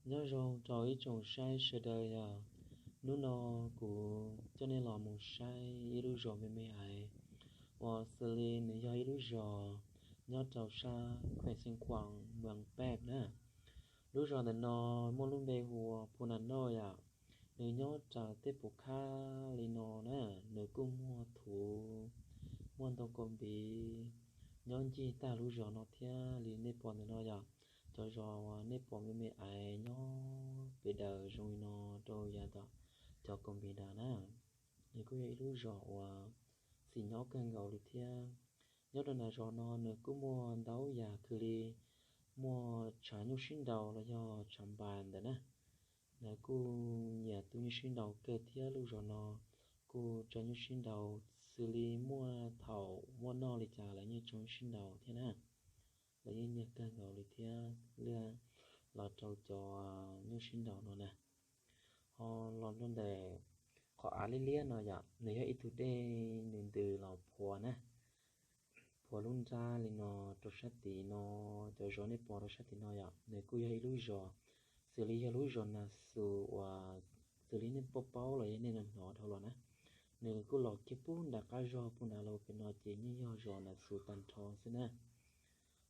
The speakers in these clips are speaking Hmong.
Nyob zoo rau ib tsoom saib sawv daws yom. Hnub no kuv coj nej los mus saib ib lub zos me me ais uas xws li nws yog ib lub zos nyob rau sab kheem Xeev Khuam, moos Paj na. Lub zos ntawm no muaj lub npe hu ua Phu Nas Noj yom. Nws nyob raws tej puv khab li no na. Nws kuj muaj thuv, muaj ntoo kaus npiv nyob ncig tag lub zos no thiab li nej pom ntawm no yom. Cov zos uas nej pom me me ais nyob pem daws zoo li no rau yav tom cov kaus npiv nrad na. Nws kuj yog ib lub zos uas xis nyob kawg nkaus li thiab. Nyob rau nram zos no nws kuj muaj ntau yam kawg li, muaj tshav nyuj sib nraus los yog tshav npas ntawd na. Lawv kuj nyiam tus nyuj sib nraus kawg thiab lub zos no kuj tso nyuj sib nraus xws li muaj thaum muaj noj li cas lawv yeej tso nyuj sib nraus thiab na. Lawv yeej nyiam kawg nkaus li thiab, los rau cov nyuj sib nraus no na. Ho los rau ntawm qhov av liab liab no yom, nws yog ib tug dej nws ntws los phua na, phua lub nrab li no rau sab tid no. Cov zos nej pom rau sab tid no yom, nws kuj yog ib lub zos, xws li yog lub zos Nas Xus uas xws li nej paub paub los yog nej hnov dhau los na. Nws kuj los kiag pub nram qab zog pub nrad los pem no ces yeej yog zos Nas Xus tag nrho xwb na.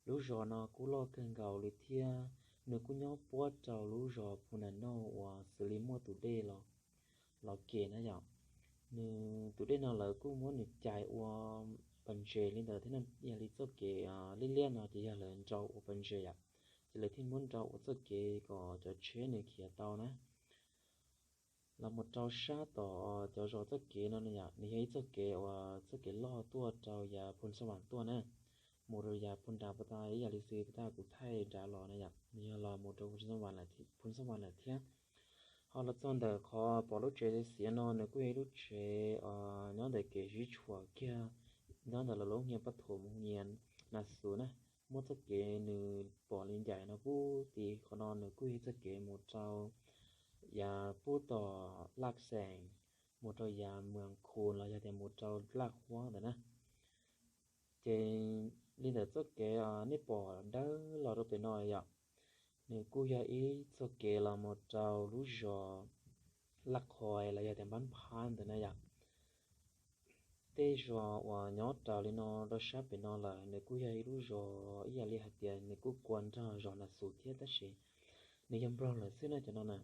Lub zos no kuj loj kawg nkaus li thiab, nws kuj nyob puab rau lub zos Phu Nas Noj uas xws li muaj tus dej los, los ke na yom. Nws tus dej no lawv kuj muab nws cais ua pas ntses li ntawd thiab, yog li txoj kev liab liab no ces yog lawv nrau ua pas ntses yom, ces lawv thiaj muab nrau ua txoj kev kom cov tsheb nws khiav tau na. Los mus rau sab tom cov zos txoj kev no yom, nws yog ib txoj kev uas txoj kev loj tuaj rau yav Phu Xab Vam tuaj na, mus rau yav Phu Nras puas tas ib yam li xws li puas tas kuv thaij nrad los na yom, nws yog los mus rau Phu Xab Vam lawm thiab. Ho los txog ntawm qhov pom lub tsev xiav no nws kuj yog ib lub tsev nyob ntawm kev zib tshuam kiag, nyob ntawm lawv lub niag pab thuam mus niag Nas Xus na. Muaj txoj kev nws pom li ncaim no pub tid, qhov no nws kuj yog txoj kev mus rau yav pub tom Laj Xeem, mus rau yav Muas Khu los yog tias mus rau Laj Huab ntawd na. Ces li ntawm txoj kev nej pom dawb los rau pem no yom, nws kuj yog ib txoj kev los mus rau lub zos Laj Qhoi los yog tias Npab Phab ntawd na yom. Tej zos uas nyob raws li no rau sab pem no lawm nws kuj yog ib lub zos ib yam li hais tias nws kuj kua nrog zos Nas Xus thiab tab sis nws yog Nplog lawm xwb na cov no na.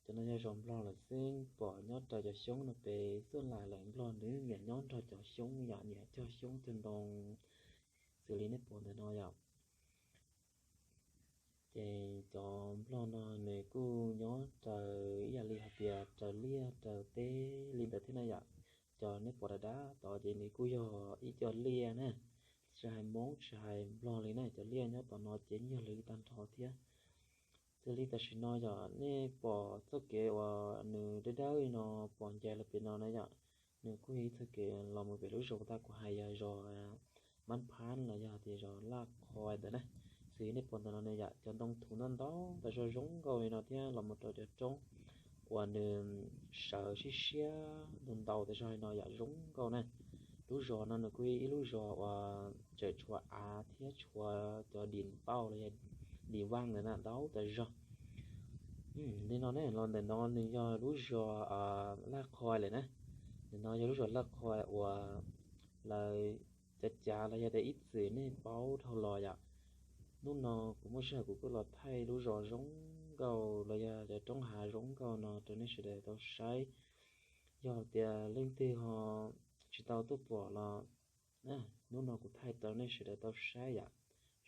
Cov no yog zos Nplog lawm xwb, pom nyob raws cov xyoob no pem xub lais lawm, Nplog nws nyiam nyob nrog cov xyoob yom, nyiam cog xyoob cog ntoo xws li nej pom ntawm no yom. Ces cov Nplog no nws kuj nyob raws ib yam li hais tias raws liaj raws teb li ntawd thiab na yom. Cov nej pom dav dav tod ces nws kuj yog ib co liaj na, tsis hais Hmoob tsis hais Nplog li na, cov liaj nyob tom no ces yog lawv li tag nrho thiab. Xws li tam sim no yom, nej pom txoj kev uas nws dawb dawb li no pom ncaim los pem no na yom, nws kuj yog ib txoj kev los mus pem lub zos uas kuv hais yog zos Npab Phab los yog tias zos Laj Qhoi ntawd na. Xws li nej pom ntawm no ne yom, cov ntoo thuv ntau ntau tas zog zoo nkauj li no thiab los mus rau cov roob uas nws sawv siab siab ntau ntau tas zog li no yom, zoo nkauj na. Lub zos no nws kuj yog ib lub zos uas tseem tshuav av thiab tshuav cov dis pauj los yog dis vaj ntawd na ntau tas zog. Li no ne, los ntawm no nws yog lub zos Laj Qhoi lawm na. Ntawm no yog lub zos Laj Qhoi uas lawv cav cav los yog tias ib txwm nej paub dhau los yom. Hnub no kuv muaj sij hawm kuv kuj los thaij lub zos zoo nkauj los yog cov roob hav zoo nkauj no rau nej sawv daws tau saib. Yog tias leej twg ho tsis tau tuaj pom los hnub no kuv thaij rau nej sawv daws tau saib yom.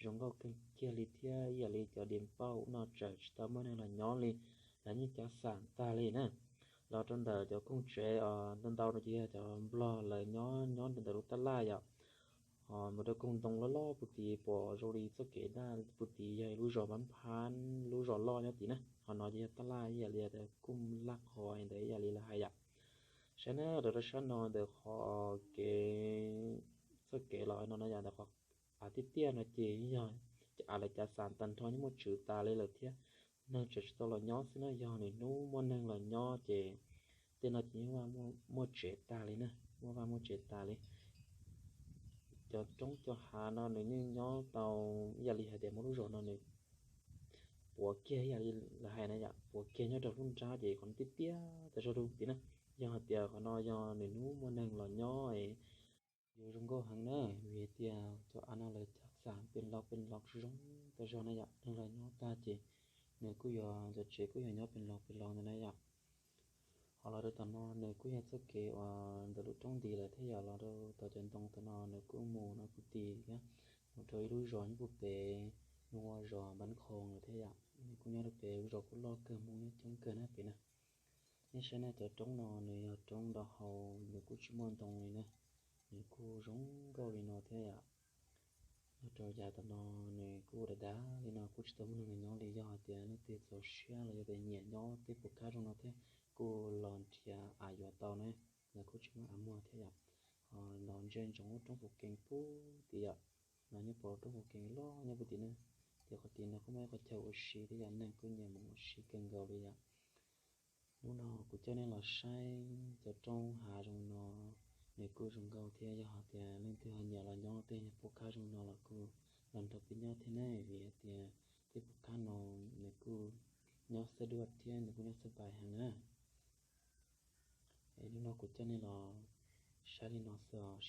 Zoo nkauj kawg kiag li thiab ib yam li cov dis pauj no tseem tsis tau muaj neeg los nyob li, lawv yeej cav xam tag li na. Los rau ntawm cov koog tsev os, ntau ntau no ces yog cov Nplog lawv nyob nyob rau ntawm lub tab laj yom. Ho mus rau koog ntoo loj loj puag tid pom zoo li txoj kev daj puag tid yog lub zos Npab Phab, lub zos loj nyob tid na. Ho no ces yog tab laj ib yam li tias kuj Laj Qhoi ntawd ib yam li lawv hais yom. Saib na, rau rau sab no ntawm qhov kev, txoj kev los no no yom, ntawm qhov av tiaj tiaj no ces yog av lawv cav xam tag nrho, yeej muaj tswv tas li lawm thiab. Neeg tseem tsis tau los nyob xwb na, yog nws hnub muaj neeg los nyob ces tej no ces yeej muaj tsev tas li na, muaj vaj muaj tsev tas li. Cov roob cov hav no nws yeej nyob tau, ib yam li hais tias muaj lub zos no nws puav kiag ib yam li lawv hais na yom, puav kiag nyob rau lub nrab ces qhov no tiaj tiaj tas zog rau tim na. Yog hais tias qhov no yog nws hnub muaj neeg los nyob es yuav zoo nkauj heev na, vim hais tias cov av no lawv cog xam pes los pes los zoo tas zog na yom. Neeg los nyob tag ces nws kuj yuav, cov tsev kuj yuav nyob pes los pes los ntawd na yom. Ho los rau tom no nws kuj yog txoj kev uas ntawm lub roob nti lawm thiab yom, los rau tom cov ntoo tom no nws kuj mus no kuj ti thiab, mus rau ib lub zos nyob puag pem, nws ua zos Npab Khoos lawm thiab yom. Nws kuj nyob rau pem lub zos kuj loj kawg, Hmoob nyob coob kawg na pem na. Nej saib na, cov roob no nws yog roob nto hau, nws kuj tsis muaj ntoo li na, nws kuj zoo nkauj li no thiab yom. Nyob rau yav tom no nws kuj dav dav li no, kuj tsis tau muaj neeg nyob li. Yog hais tias leej twg txaus siab los yog tias nyiam nyob tej puas khab zoo no thiab kuj los nrhiav av yuav tau na, lawv kuj tsis muaj av muag thiab yom. Ho los ntsia ntsoov lub roob Phuv Kees puag tim yom, los nyob puag roob Phuv Kees loj nyob puag tim na, ces qhov tim no kuj muaj ib qhov chaw ua si thiab yom, neeg kuj nyiam mus ua si kawg nkaus li yom. Hnub no kuv coj nej los saib cov roob hav zoo no, nws kuj zoo nkauj thiab. Yog hais tias leej twg ho nyiam los nyob tej puas khab zoo no los kuj los nrog peb nyob thiab ne, vim hais tias tej puas khab no nws kuj nyob xab duaj thiab nws kuj nyob xab pais heev na. Es hnub no kuv coj nej los saib li no xwb os.